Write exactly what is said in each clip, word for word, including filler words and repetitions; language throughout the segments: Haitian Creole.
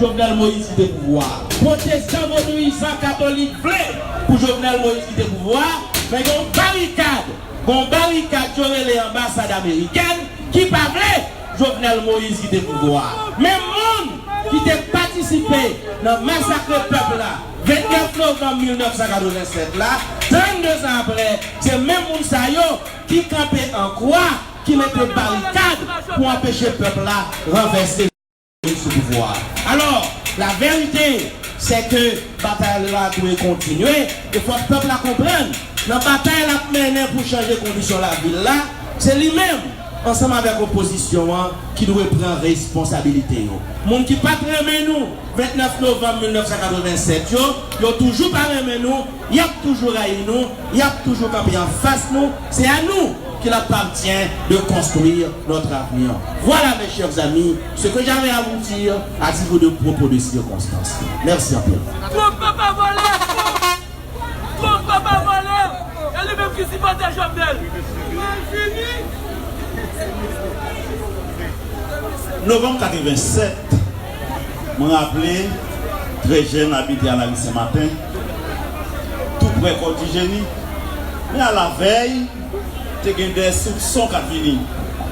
Jovenel Moïse kite pouvwa a. Pwotestan, vodouyizan, katolik vle pou Jovenel Moïse kite pouvwa a, men gen yon barikad, gen yon barikad yo rele anbasad amerikèn ki pa vle Jovenel Moïse kite pouvwa a. Menm moun ki te patisipe nan masakre pèp la vennèf novanm mil nèf san katrevennsèt la, trannde zan apre, se menm moun sa yo ki kanpe an kwa, ki mete barikad pou anpeche pèp la ranvèse sou pouvwa a. Alò, la vérité, c'est que batay la dwe kontinye, e fòk pèp la konprann, nan batay l ap mennen pou chanje kondisyon lavi l la, se li menm, ansanm avèk opozisyon an, ki dwe pran responsabilite yo. Moun ki pa t renmen nou vennèf novanm mil nèf san katrevennsèt yo, yo toujou pa renmen nou, y ap toujou rayi nou, y ap toujou kanpe anfas nou. C'est à nous qu'il appartient de construire notre avenir. Voilà, mes chers amis, ce que j'avais à vous dire à titre de propos de circonstance. Merci anpil. Twonp papa vòlè! Twonp papa vòlè! E li menm ki sipòte Jovenel! Novanm katrevennsèt, mwen raple, trè jèn, abite a Lari Senmaten, tou prè Kòtijeni. Men alavèy, te gen de soupson k ap vini.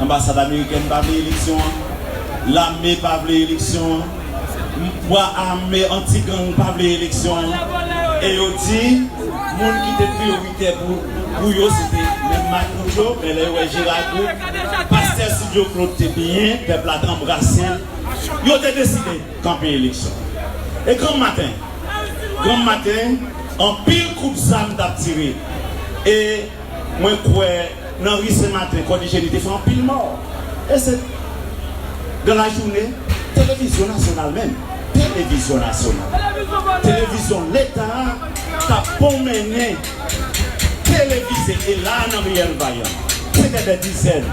Anbasad amerikèn pa vle eleksyon an. Lame pa vle eleksyon an. Bwa ame anti-gang pa vle eleksyon an. E yo di, moun ki te priyoritè pou, pou yo, se te menm matant yo, men lè yo wè Jera Group, pastè Studio Claude te byen, pèp la te anbrase l, yo te deside kanpe eleksyon. E granm maten, granm maten, anpil kout zam t ap tire. E mwen kwè nan ri Senmaten, Kòtijeni te fè anpil mò. E se dan lajounen, televizyon nasyonal menm, televizyon nasyonal, televizyon leta a t ap pwomennen televize. E la a nan Riyèl Vayan, se te dè dizèn,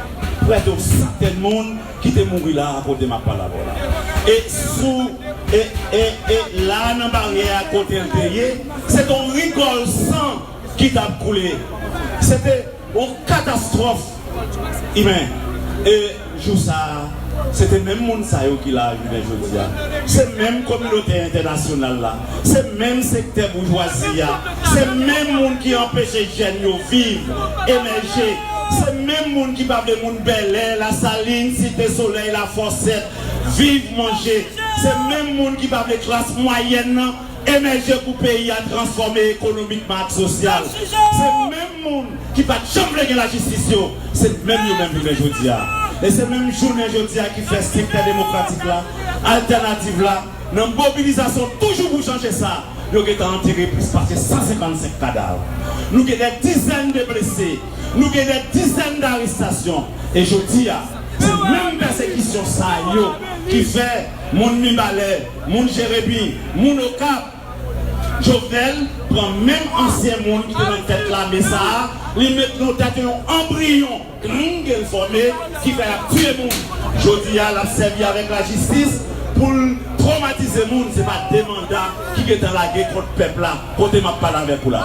prèske yon santèn moun ki te mouri la a kote m ap pale avè w la. E sou, e, e, e la a nan baryè a kote l te ye, se te yon rigòl san ki t ap koule. Se te yon katastwòf imen. E jou sa a, se te menm moun sa yo ki la a jounen jodi a. Se menm kominote entènasyonal la. Se menm sektè boujwazi a. Se menm moun ki anpeche jèn yo viv, emèje. Se menm moun ki pa vle moun Bèlè, Lasalin, Site Solèy, Lafòsèt viv, manje. Se menm moun ki pa vle klas mwayèn nan emèje pou peyi a transfòme ekonomikman ak sosyal. Se menm moun ki pa t janm vle gen lajistis yo, se menm yo menm jounen jodi a. E se menm jounen jodi a ki fè sektè demokratik la, altènativ la, nan mobilizasyon toujou pou chanje sa, yo gentan antere plis pase san senkannsenk kadav. Nou gen dè dizèn de blese, nou gen dè dizèn darestasyon. E jodi a, se menm pèsekisyon sa yo ki fè moun Mibalè, moun Jeremi, moun Okap, Jovenel pran menm ansyen moun ki te nan tèt lame sa a, li met nan tèt yon anbriyon gang ke l fòme, ki fè y ap tiye moun. Jodi a, l ap sèvi avèk lajistis pou l twomatize moun. Se pa de manda ki gentan lage kont pèp la, kote m ap pale avèk ou la.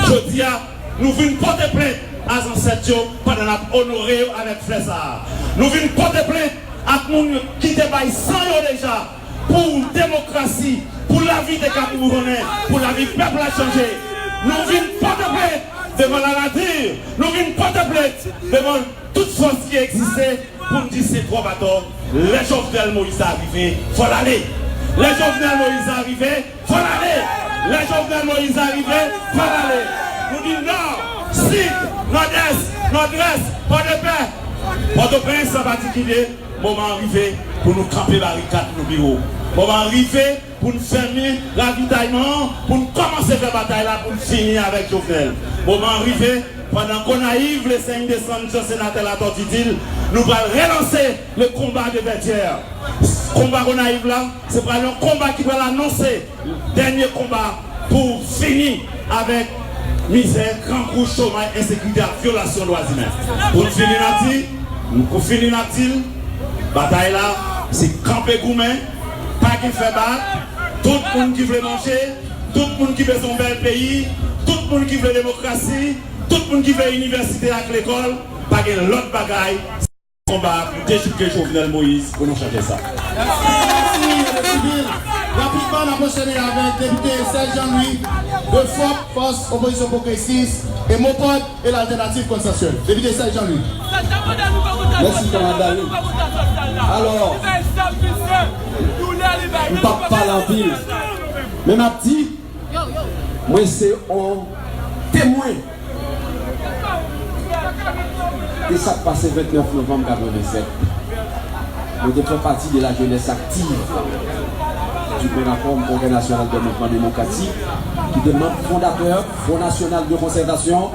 Jodi a, nou vin pote plent a zansèt yo pandan n ap onore yo avèk flè sa a. Nou vin pote plent ak moun yo ki te bay san yo deja pou demokrasi, pou lavi te ka boujonnen, pou lavi pèp la chanje. Nou vin pote plent devan la nature, nou vin pote plent devan tout fòs ki egziste pou n di se twòp atò. Lè Jovenel Moïse a rive, fò l ale. Lè Jovenel Moïse a rive, fò l ale. Lè Jovenel Moïse a rive, fò l ale. Nou di Nò, Sid, Nòdès, Nòdwès, Pòdepè, Pòtoprens an patikilye, moman an rive pou nou kanpe barikad nou pi wo. Moman an rive pou n fèmen ravitayman an, pou n kòmanse fè batay la, pou n fini avèk Jovenel. Moman an rive, pandan Gonayiv, le senk desanm, jan senatè Latortue di l, nou pral relanse le combat de Vètyè. Konba Gonayiv la, se pral yon konba ki pral anonse dènye konba pou fini avèk mizè, grangou, chomay, ensekirite ak vyolasyon dwa imen. Pou n fini, n ap di, pou fini, n ap di l, batay la, se kanpe goumen, pa gen fè bak, tout moun ki vle manje, tout moun ki bezwen yon bèl peyi, tout moun ki vle demokrasi, tout moun ki vle inivèsite ak lekòl, pa gen lòt bagay, se konba pou dechouke Jovenel Moïse pou nou chanje sa. Mèsi, mèsi, mèsi anpil. N ap anchene avèk depite Serge Jean-Louis de FOP, Fòs Opozisyon Pwogresis, e MOPOD e Laltènativ Konsansyèl. Depite Serge Jean-Louis. Mèsi, kanmarad Dany. Alò, m p ap pale anpil, men m ap di, mwen se yon temwen de sa k pase vennèf novanm katrevennsèt. Mwen te fè pati de la jeunesse active du CONAFOM, Congrès National des Mouvements Démocratiques, ki te manm fondatè Front National de Concertation,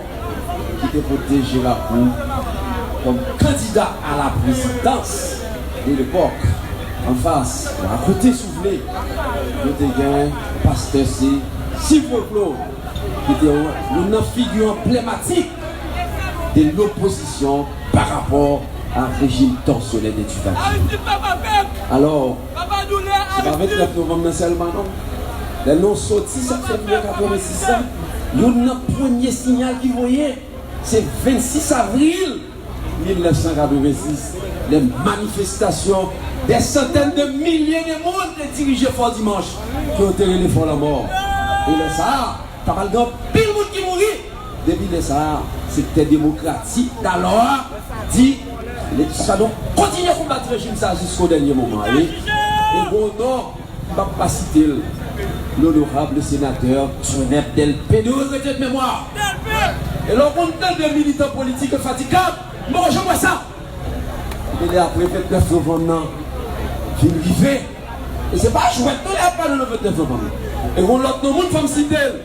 ki te pote Gérard Cour kòm kandida a la prezidans de lepòk. Anfas, akote, si w vle, nou te gen pastè C, Sylvie Folklore, ki te youn nan figi anblematik de lopozisyon pa rapò a rejim tòsyonè de diktatè. Alò, se pa vennèf novanm nan sèlman, non. Lè nou soti sèt fevriye katrevensis la, youn nan premye siyal ki voye, se vennsis avril mil nèf san katrevensis, lè manifestasyon dè santèn de milye de moun te dirije Fò Dimanch, ke yo te rele Fò Lanmò. E lè sa a, t ap al gen anpil moun ki mouri. Depi lè sa a, sektè demokratik dalò a di, sa nou kontinye konbat rejim sa a jisko dènye moman. E, e bon, non, m p ap pa site l, l'honorable sénateur Dionette Delpé, de regrete de mémoire. E lè w konn tande militan politik e fatigab, m poko janm wè sa. Epi lè apre vennèf novanm nan vin rive, e se pa jwèt non, lè y ap pale nan vennèf novanm nan. E yon lòt non moun fò m site l,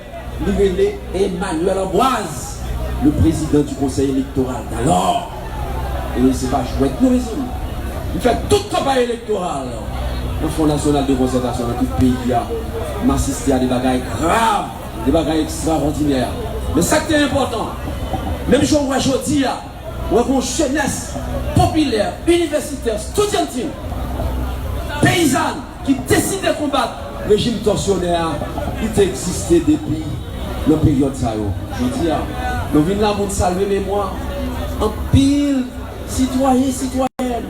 li rele Emmanuel Ambroise, le président du Conseil électoral d'alors. E se pa jwèt non, mezanmi. M fè tout kanpay elektoral nan Front National de Concertation nan tout peyi a. M asiste a de bagay grav, de bagay ekstraòdinè. Men sa k te enpòtan, menm jan w wè jodi a, wè gon jenès popilè, inivèsitè, estidyantin, peyizàn ki deside konbat rejim tòsyonè a, ki te egziste depi nan peryòd sa yo. Jodi a, nou vin la pou n salye memwa anpil sitwayen, sitwayèn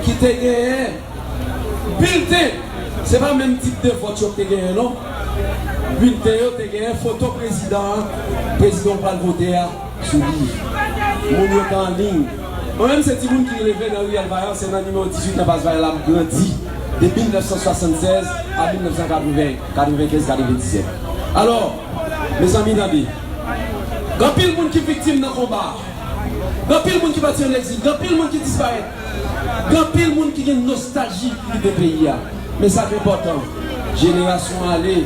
ki te genyen bilten, se pa menm tip de vòt yo te genyen, non. Bilten yo te genyen foto prezidan an, prezidan w pral vote a sou li. Moun yo te anliy. Mwen menm, se timoun ki leve nan riyèl Vayan, se nan nimewo dizuit nan Pas Vayan la m grandi, de mil nèf san swasannsèz a mil nèf san katreven, katrevenkenz, katrevendizuit. Alò, mezanmi, tande. Gen anpil moun ki viktim nan konba a. Gen anpil moun ki pati ann egzil, gen anpil moun ki disparèt, gen anpil moun ki gen nostalji pou kite peyi a. Men sa k enpòtan, jenerasyon an ale,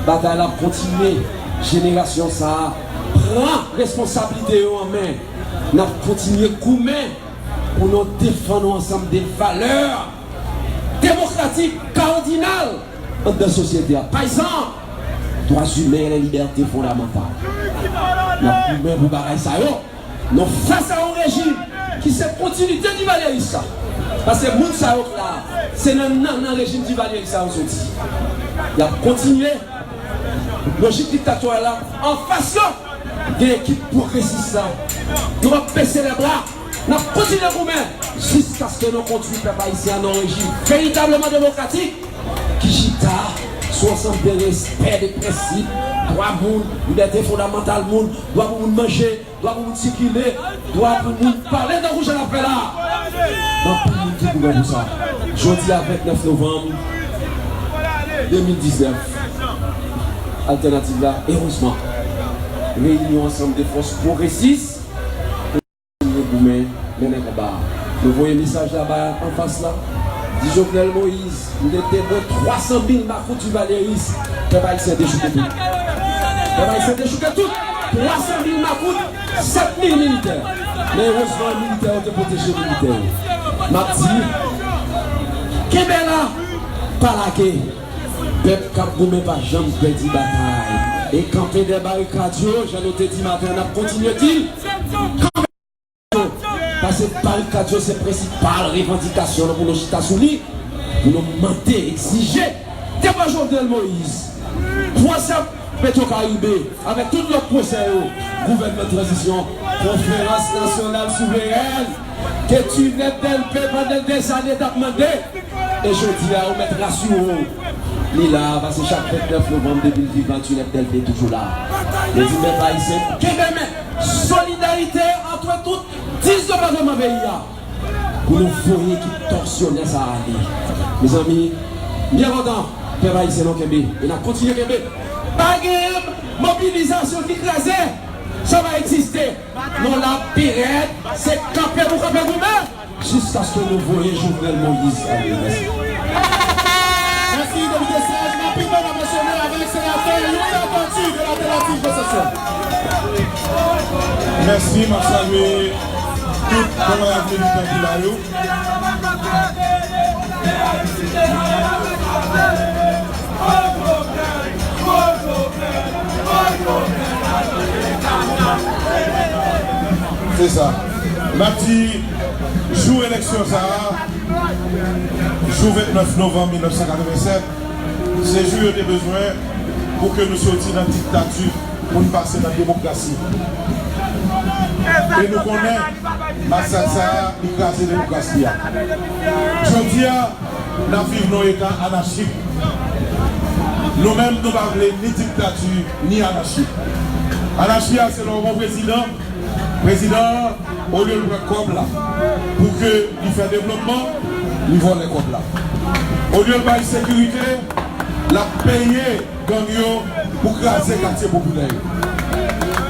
batay la ap kontinye. Jenerasyon sa a pran responsablite yo an men. N ap kontinye goumen pou nou defann yon ansanm de valè demokratik kardinal anndan sosyete a. Pa egzanp, dwa imen e libète fondamantal. N ap goumen pou bagay sa yo. Nou fas a yon rejim ki se kontinite divalyeris la. Paske moun sa yo k la, se nan, nan, nan rejim divalyeris la yo soti. Y ap kontinye lojik diktatoryal la anfas yo. Gen ekip pwogresis la. Nou p ap bese lè bra. N ap kontinye goumen jiskaske nou kondui pèp ayisyen an nan yon rejim veritableman demokratik ki chita sou ansanm de respè de prensip dwa moun, libète fondamantal moun, dwa pou moun manje, dwa pou moun sikile, dwa pou moun pale tankou jan n ap fè la. Gen anpil moun ki goumen pou sa. Jodi a, vennèf novanm de mil diznèf, altènativ la, erezman, reyini yon ansanm de fòs pwogresis pou nou goumen mennen konba a. Nou voye mesaj la ba anfas la. Di Jovenel Moïse, m te temwen twa san mil makout divalyeris, pèp ayisyen te chouke tout. Pèp ayisyen te chouke tout. Twa san mil makout, sèt mil militè. Men erezman, militè yo te pwoteje militè yo. M ap di, kenbe la, pa lage. Pèp k ap goumen pa janm pèdi batay. E kanpe dèyè barikad yo, jan nou te di maten an, n ap kontinye di l. Kanpe yo. Pase barikad yo se prensipal revandikasyon nou pou nou chita sou li, pou nou mande, egzije depa Jovenel Moïse, pwosè Petwokaribe, avèk tout lòt pwosè yo, gouvènman tranzisyon, konferans nasyonal souverèn, ke Dionette Delpé pandan dèzane t ap mande. E jodi a, ou mèt rasire w, li la, paske chak vennèf novanm de mil vennsenk, L P toujou la. Yo di, pèp ayisyen, kenbe men, solidarite ant tout dis depatman peyi a, pou nou voye ekip tòsyonè sa a ale. Mezanmi, m byen kontan, pèp ayisyen, nou kenbe, e n ap kontinye kenbe. Pa gen mobilizasyon ki kraze, sa va egziste. Nou la pi rèd, se kanpe pou kanpe goumen. Jiskaske nou voye Jovenel Moïse ale. Mèsi. Mèsi, depite Serge. Rapidman, n ap anchene avèk senatè Youri Latortue de Latènativ Konsepsyon. Mèsi, m ap salye tout kanmarad militan ki la yo. Se sa. N ap di, jou eleksyon sa a, jou vennèf novanm mil nèf san katrevennsèt, se jou yo te bezwen pou ke nou soti nan diktati pou n pase nan demokrasi. E nou konnen, masak sa a, li kraze demokrasi a. Jodi a, n ap viv nan yon eta anachik. Nou menm, nou pa vle ni diktati, ni anachi. Anachi a, se lè w gen yon prezidan, prezidan an, olye l pran kòb la pou ke li fè devlopman, li vòlè kòb la. Olye l bay sekirite, l ap peye gang yo pou kraze katye popilè yo.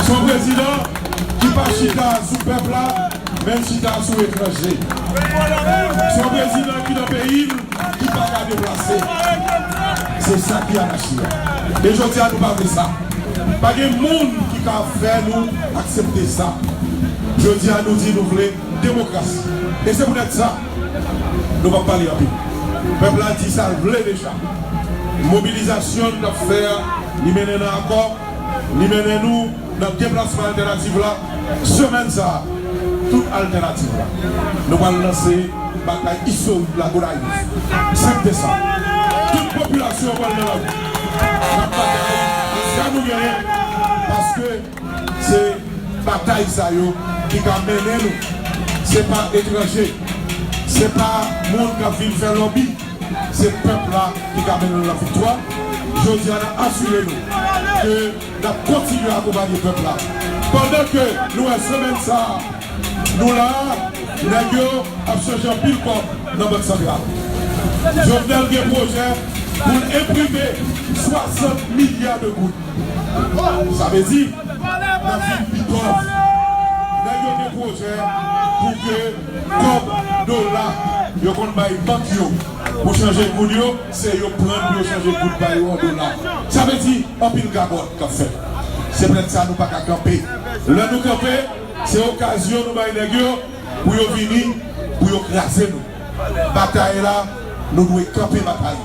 Se yon prezidan ki pa chita sou pèp la, men l chita sou etranje. Se yon prezidan ki nan peyi l, ki pa ka deplase. Se sa ki anachi a. E jodi a, nou pa vle sa. Pa gen moun ki ka fè nou aksepte sa. Jodi a, nou di nou vle demokrasi. E se poutèt sa, nou p ap pale anpil. Pèp la di sa l vle deja. Mobilizasyon n ap fè a, li mennen nan akò, li mennen nou nan deplasman altènatif la. Semèn sa a, tout altènatif la, nou pral lanse batay istorik la, Gonayiv, senk desanm. Tout popilasyon an pral nan lari. N ap batay pou sa nou genyen, paske se batay sa yo ki ka mennen nou. Se pa etranje, se pa moun k ap vin fè lòbi. Se pèp la ki ka mennen nou nan viktwa. Jodi a, n ap asire nou ke n ap kontinye akonpanye pèp la. Pandan ke nou wè semèn sa a, nou la a, nèg yo ap chanje anpil kòb nan Bank Santral. Jovenel gen pwojè pou l enprime swasant milya de goud. Sa vle di, n ap vin pi pòv. Nèg yo gen pwojè pou ke kòb dola yo konn bay bank yo pou chanje goud yo, se yo pran pou yo chanje goud ba yo an dola. Sa vle di, anpil gagòt k ap fèt. Se poutèt sa nou pa ka kanpe. Lè nou kanpe, se okazyon nou bay nèg yo pou yo vini, pou yo kraze nou. Batay la, nou dwe kanpe batay.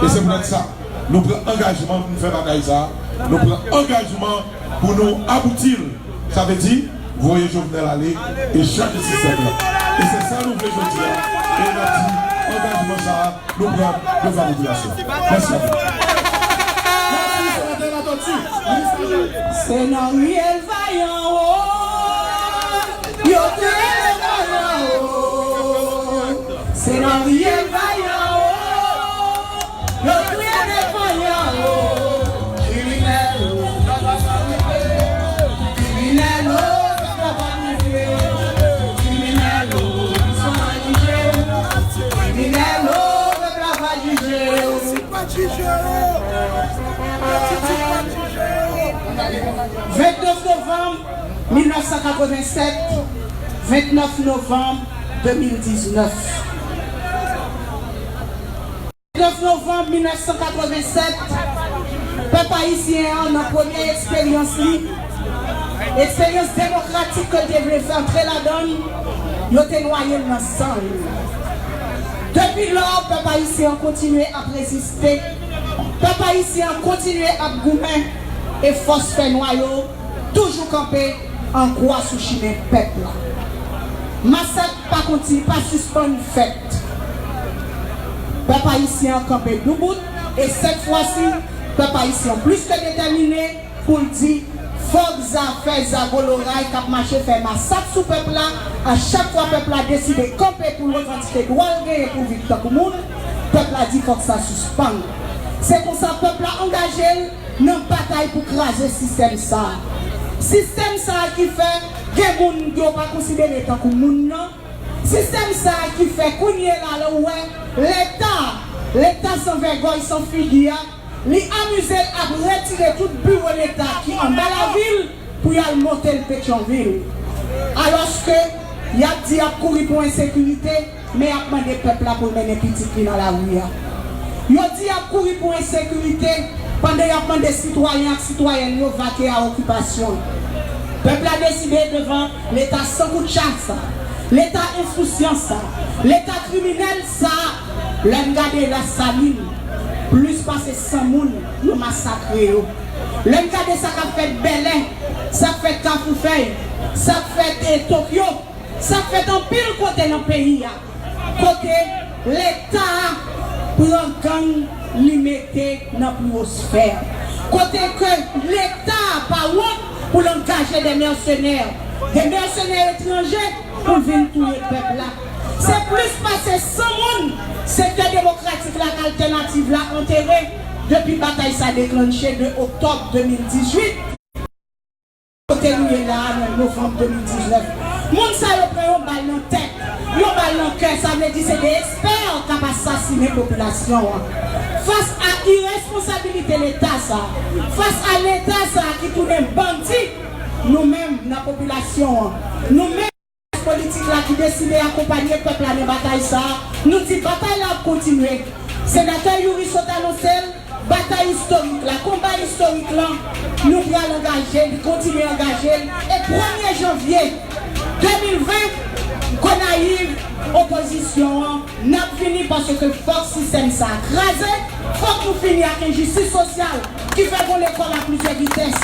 E se poutèt sa, nou pran angajman pou nou fè batay sa a. Nou pran angajman pou nou abouti l. Sa vle di, voye Jovenel ale e chanje sistèm nan. E se sa nou vle jodi a. E n ap di, angajman sa a, nou pran devan popilasyon. Mèsi anpil. Mèsi, senatè Latortue. Se nan riyèl Vayan, o, yo te rele Vayan, o. Se nan riyèl Vayan, o, yo te rele Vayan, o. Kriminèl, o, kriminèl, o, pèp la pa bliye. Kriminèl, o, nou sou pa jije. Kriminèl, o, pèp la pa jije. Vennèf novanm mil nèf san katrevennsèt, vennèf novanm de mil diznèf. Vennèf novanm mil nèf san katrevennsèt, pèp ayisyen an, nan premye eksperyans li, eksperyans demokratik ke l te vle fè antre ladan l, yo te nwaye l nan san l. Depi lò, pèp ayisyen an kontinye ap reziste. Pèp ayisyen an kontinye ap goumen e fòs fènwa yo toujou kanpe an kwa sou chimen pèp la. Masak pa konti, pa sispann fèt. Pèp ayisyen an kanpe doubout e sèt fwa si, pèp ayisyen an plis ke detèmine pou l di fòk zafè zago loray k ap mache fè masak sou pèp la, a chak fwa pèp la deside kanpe pou l revandike dwa l genyen pou viv tankou moun, pèp la di fòk sa sispann. Se konsa pèp la angaje l nan batay pou kraze sistèm sa a. Sistèm sa a ki fè gen moun yo pa konsidere tankou moun nan. Sistèm sa a ki fè kounye la lè w wè Leta, Leta san vègòy, san figi a, li amize l ap retire tout biwo Leta ki anba lavil pou y al monte l Petyonvil. Alòske y ap di y ap kouri pou ensekirite, men y ap mande pèp la pou l mennen pitit li nan lari a. Yo di y ap kouri pou ensekirite pandan y ap mande sitwayen ak sitwayèn yo vake a okipasyon. Pèp la deside devan Leta san kout cha sa, Leta ensousyan sa, Leta kriminèl sa, lè n gade Lasalin, plis pase san moun yo masakre yo. Lè n gade sa k ap fèt Bèlè, sa k fèt Kafou Fèy, sa k fèt, eh, Tokyo, sa k fèt anpil kote nan peyi a, kote Leta a pran gang li mete nan pliwo sfè, kote ke Leta a pa wont pou l angaje de mèsenè, de mèsenè etranje pou l vin touye pèp la. Se plis pase san moun Sektè Demokratik la ak Altènativ la antere depi batay sa deklanche de oktòb de mil dizuit, kote nou ye la a nan novanm de mil diznèf. Moun sa yo pran yon bal nan tèt, yon bal nan kè, sa vle di se de espè k ap asasinen popilasyon an. Fas a iresponsabilite Leta sa, fas a Leta sa ki tounen bandi, nou menm nan popilasyon an, nou menm politik la ki deside akonpanye pèp la nan batay sa a, nou di batay la ap kontinye. Senatè Youri sot anonse l, batay istorik la, konba istorik lan, nou pral angaje, li kontinye angaje l. E premye janvye de mil ven, Gonayiv, opozisyon an, n ap vini paske fòk sistèm sa a kraze, fòk nou fini ak enjistis sosyal ki fè gon lekòl a plizyè vitès,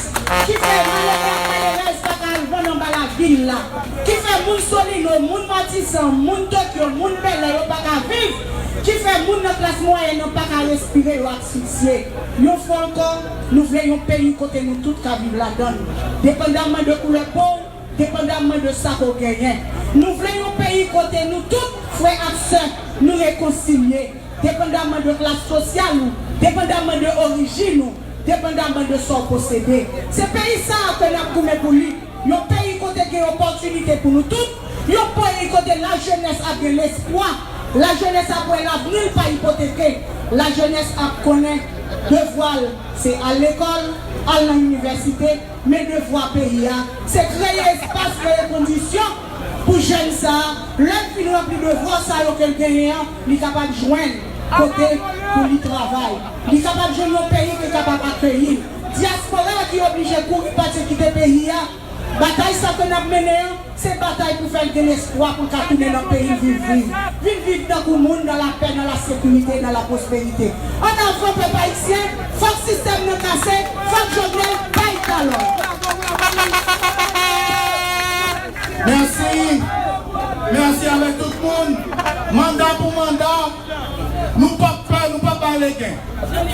ki fè malere ak malerèz pa ka al vann anba lavil la, ki fè moun Solino, moun Matisan, moun Tokyo, moun Bèlè yo pa ka viv, ki fè moun nan klas mwayèn nan pa ka respire, yo asfiksye. Yon fwa ankò, nou vle yon peyi kote nou tout ka viv ladan l, depandamman de koulè po w, depandamman de sa ke w genyen. Nou vle yon peyi kote nou tout, frè ak sè, nou rekonsilye, depandamman de klas sosyal ou, depandamman de orijin ou, depandamman de sa w posede. Se peyi sa a ke n ap goumen pou li. Yon peyi kote gen opòtinite pou nou tout, yon peyi kote lajenès ap gen lespwa, lajenès ap wè lavni l pa ipoteke, lajenès ap konnen devwa l se al lekòl, al nan inivèsite, men devwa peyi a, se kreye espas, kreye kondisyon pou jèn sa a, lè l fin ranpli devwa sa yo ke l genyen an, li kapab jwenn kote pou li travay. Li kapab jwenn yon peyi ki kapab akeyi l. Dyaspora ki oblije kouri pati kite peyi a, batay sa ke n ap mennen an, se batay pou fè l gen lespwa pou l ka tounen nan peyi l vin viv. Vin viv tankou moun nan lapè, nan lasekirite, nan lapwosperite. An avan pèp ayisyen, fòk sistèm nan kase, fòk Jovenel bay talon. Mèsi. Mèsi avèk tout moun. Manda pou manda, nou p ap pè, nou p ap bay legen.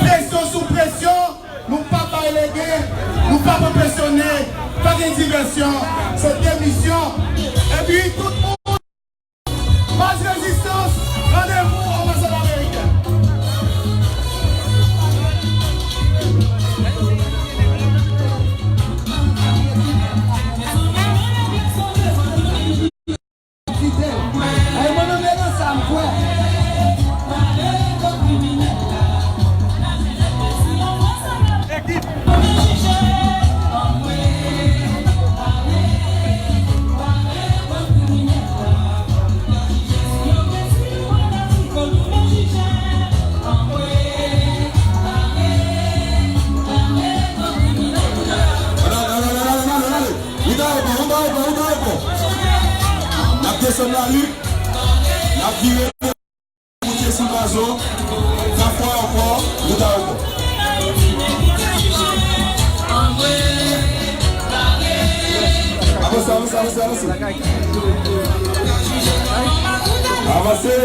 Presyon sou presyon, nou p ap bay legen, nou p ap enpresyone, pa gen divèsyon, se demisyon. Epi tout moun, baz rezistans, randevou anbasad ameriken. Fidèl. Ay, mwen nan men nan sa m kwè. Ou ta repon, ou ta repon, ou ta repon. N ap desann lari, n ap vire, moute sou gazo, twa fwa ankò, ou ta repon. Avanse, avanse, avanse, avanse. Avanse.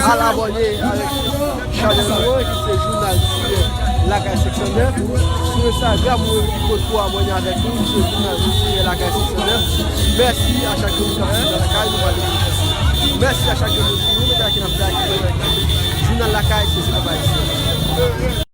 Al abòne avèk chanèl nou an, ki se Jounal Tirè Lakay senk san nèf. Sou Instagram, ou potko abòne avèk nou, ki se Jounal Tirè Lakay senk san nèf. Mèsi a chak moun k ap swiv nan lakay, nou pral. Mèsi a chak moun ki nou, nou ki n ap fè ak nou. Jounal Lakay, se se pa Ayisyen.